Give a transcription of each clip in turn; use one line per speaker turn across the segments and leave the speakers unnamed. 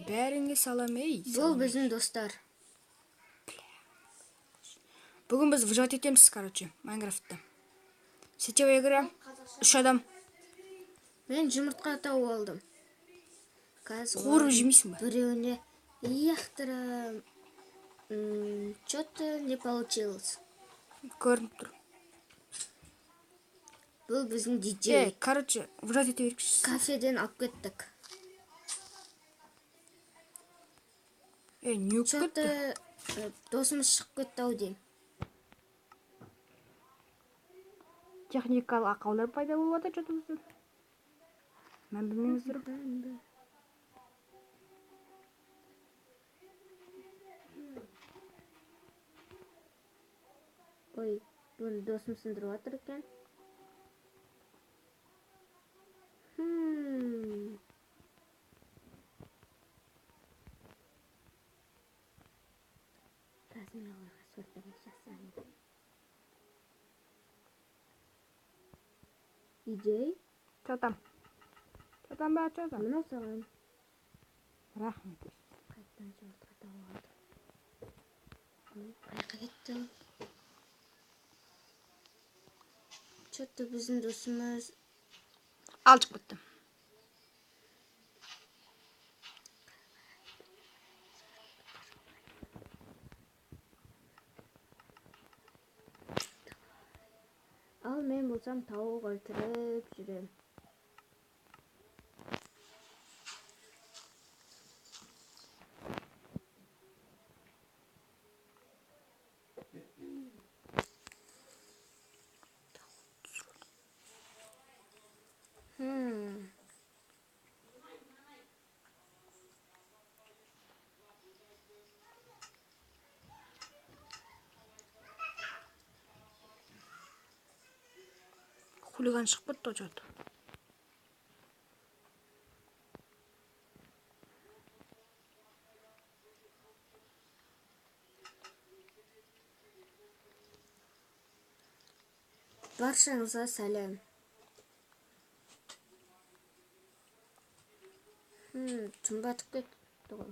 Бәріңе салам, ей.
Бұл біздің достар.
Бүгін біз выживать етеміз, короче, Майнкрафтта. Сетевая игра. 3 адам.
Мен жұмыртқа тауып алдым. Қазір
Қуырып жемейсің ба?
Біреуіне яқтырам. Что-то не получилось.
Көрініп тұр.
Бұл біздің диджей.
Ей, короче, выживать ете берейікші.
Кафеден алып кеттік.
Ей, не болып
Что-то
кетті?
Досымыз шығып кетті ау деймін.
Техникалық ақаулар пайда болып жатыр что-то бізде. Мән білмеңіздер.
Ой, бұны досым сындырып жатыр екен. Қазір мен оларға сюрприз жасаймын. Идей?
Чё там? Чё там, ба, чё там?
Мынау саған.
Рахмет.
Қайтадан жұмыртқа тауып алдым. Ой, қаяққа кетті ол? Чё-то біздің досымыз
Ал шығып кетті.
Ал мен болсам тауық өлтіріп жүрем.
Хулиган шығып кетті ғой чё-то.
Баршаңызға сәлем. Түн батып кетті ғой.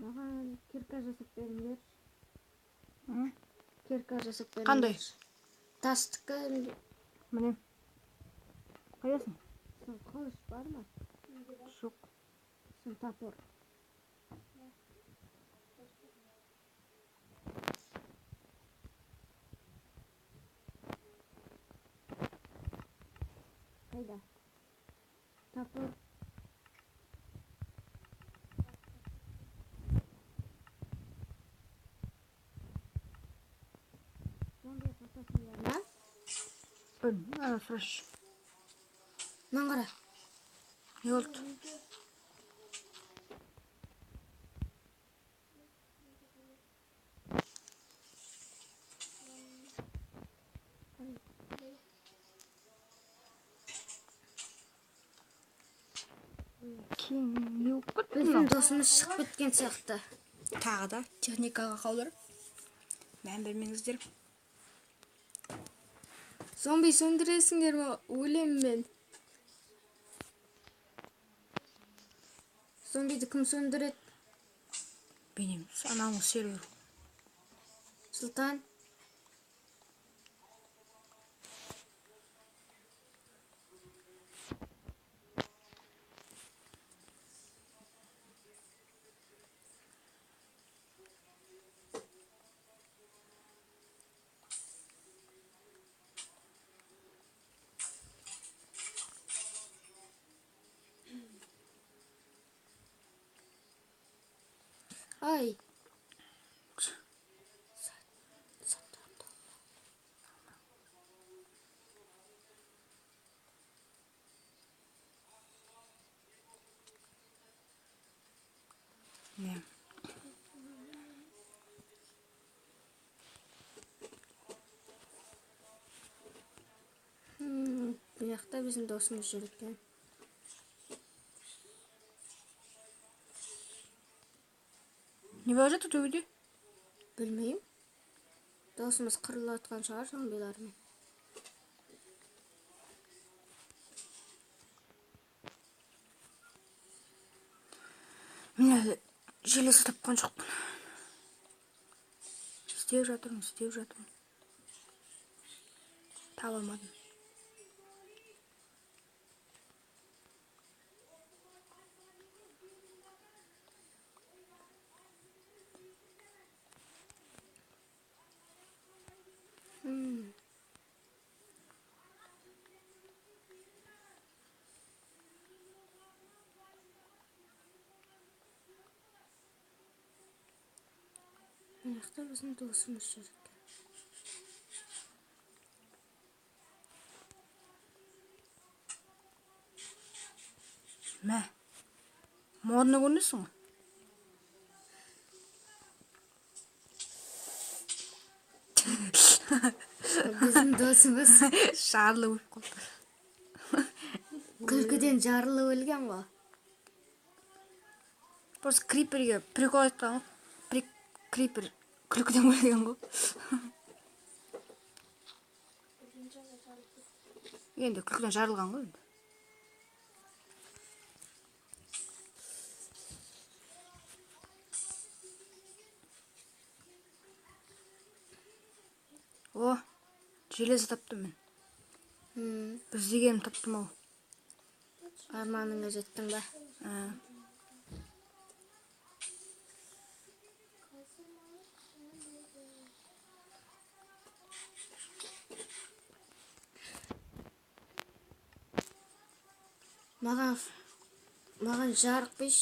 Маған кирка жасап беріңдер. Кирка жасап беріңдер.
Қандай?
Тастікі.
Міне. Қайдасың?
Сын қылыш бар ма?
Жоқ.
Сын топор. Қайда? Топор. Зомби қосасыңдар ма?
Білмеймін, ана сұрашы.
Мынаны қара.
Не болды? Кейін не болып кетті
Біздің
мынау?
досымыз шығып кеткен сияқты.
Тағы да техникалық ақаулар. Мән бермеңіздер.
Зомби сөндіресіңдер ме? Өлем мен. Зомбиді кім сөндіреді?
Мен емес, анауың сервер.
Сұлтан. Ай.
Иә.
Бұл жақта біздің досымыз жүр екен.
Не болып жатыр төбеде?
Білмеймін. Досымыз қырылып жатқан шығар зомбилармен.
Мен әлі железо тапқан жоқпын. Іздеп жатырмын, іздеп жатырмын. Таба алмадым.
Мына жақта біздің досымыз жүр екен.
Мә. Модно көрінесің ғой.
Біздің досымыз
Жарылып өліп қалды.
Күлкіден жарылып өлген ғой.
Просто криперге прикол айтқан ғой. Крипер күлкіден өлген ғой. Енді күлкіден жарылған ғой енді. О, железо таптым мен. Біз дегенім таптым ау.
Арманыңа жеттің бе? Маған жарық беш.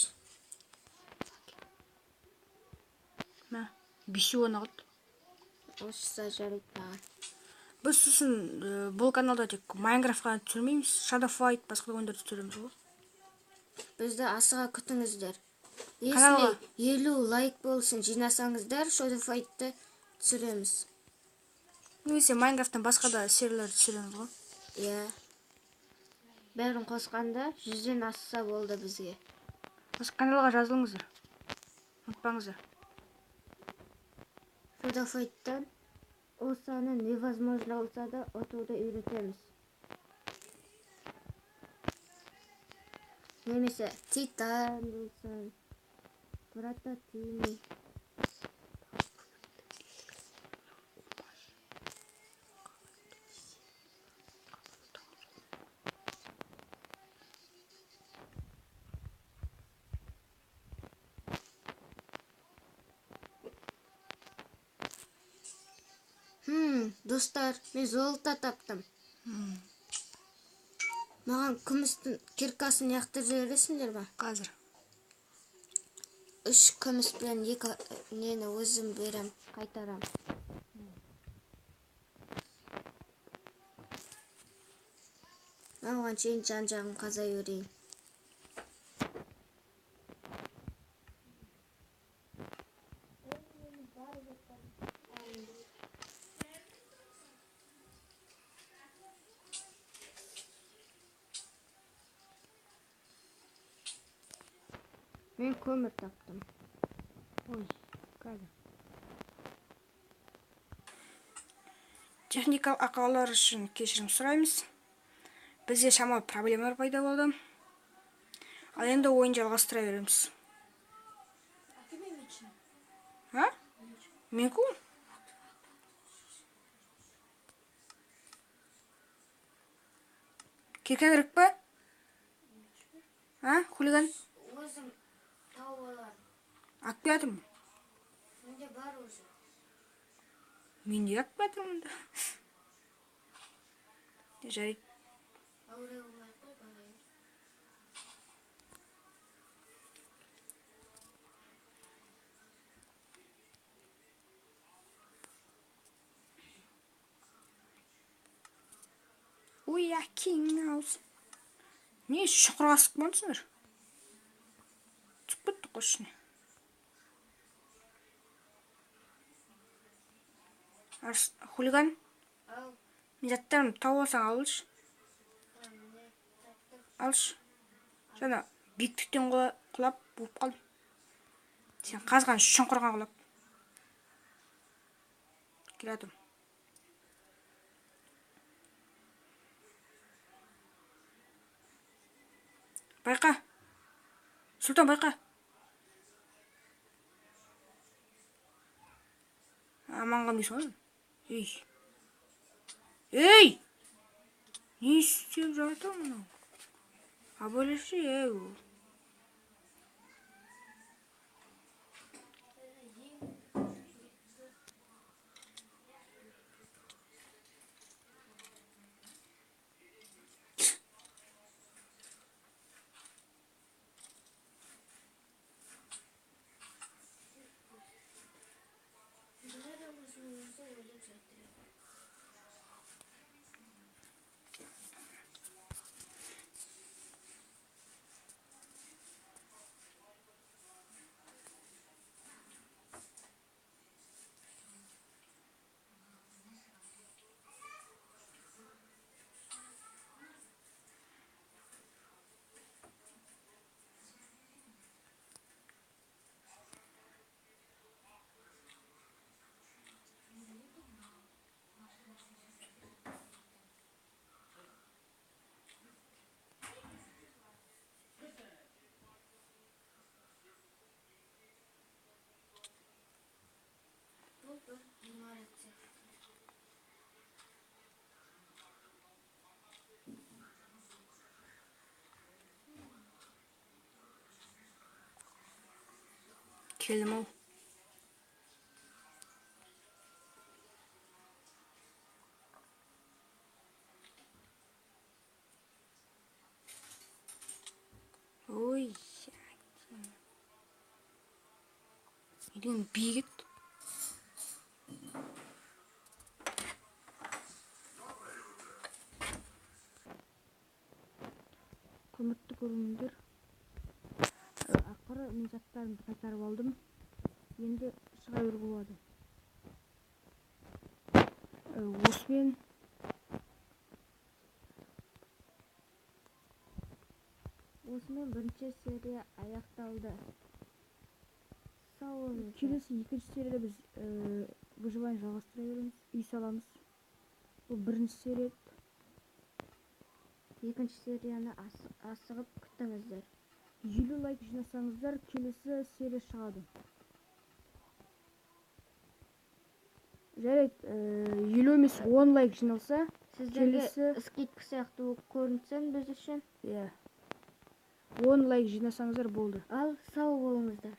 Мә, бесеу ғана қалды.
Осыса жарайды маған.
Біз сосын бұл каналда тек Майнкрафт қана түсірмейміз, Shadow Fight басқа да ойындарды түсіреміз ғой.
Бізді асыға күтіңіздер.
Каналға.
Если 50 лайк болсын жинасаңыздар, Shadow Fight'ты түсіреміз.
Немесе Майнкрафттан басқа да сериялар түсіреміз ғой.
Иә. Бәрін қосқанда 100-ден асса болды бізге.
Осы каналға жазылыңыздар. Ұмытпаңыздар.
Shadow Fight'тан осаны невозможно болса да ұтуды үйретеміз. Немесе Титан болсын, Прототими. Достар, мен золото таптым. Маған күмістің киркасын яқтырып жібересіңдер ме?
Қазір.
3 күміс пен 2 нені өзім берем, қайтарам. Мен оған шейін жан-жағын қаза берейін. Мен көмір таптым.
Ой, қазір. Техникалық ақаулар үшін кешірім сұраймыз. Бізде шамалы проблемалар пайда болды. Ал енді ойын жалғастыра береміз. А? Менікі ол? Кирка керек пе? А, хулиган?
Өзім тауып алармын.
Алып келатырмын.
Менде бар уже.
Мен де алып келатырмын да. Жарайды.
Әуре болмай қой, барайын.
We are king house. Не шұқырға асып қалмадыңдар? Түсіп кеттік қой ішіне. Хулиган. Мен заттарымды тауып алсаң алшы. Алшы. Жаңа биіктіктен құлап болып қалдым. Сен қазған шұңқырға құлап. Келатым. Байқа. Сұлтан, байқа. Аман қалмайсың ғой. Ей. Ей! Не істеп жатыр мынау? Абайлашы, ей. Келдім ау. Ой, не деген биік еді. Құрметті көрермендер, ақыры мен заттарымды қайтарып алдым. Енді шыға беруге болады.
Осымен бірінші серия аяқталды. Сау болыңыздар.
Келесі екінші серияда біз выживание жалғастыра береміз, үй саламыз. Бұл бірінші серия.
Екінші серияны асығып күтіңіздер.
50 лайк жинасаңыздар, келесі серия шығады. Жарайды, 50 емес 10 лайк жиналса,
сіздерге
келесі
скидка сияқты болып көрінсін біз үшін.
Иә. 10 лайк жинасаңыздар болды.
Ал сау болыңыздар.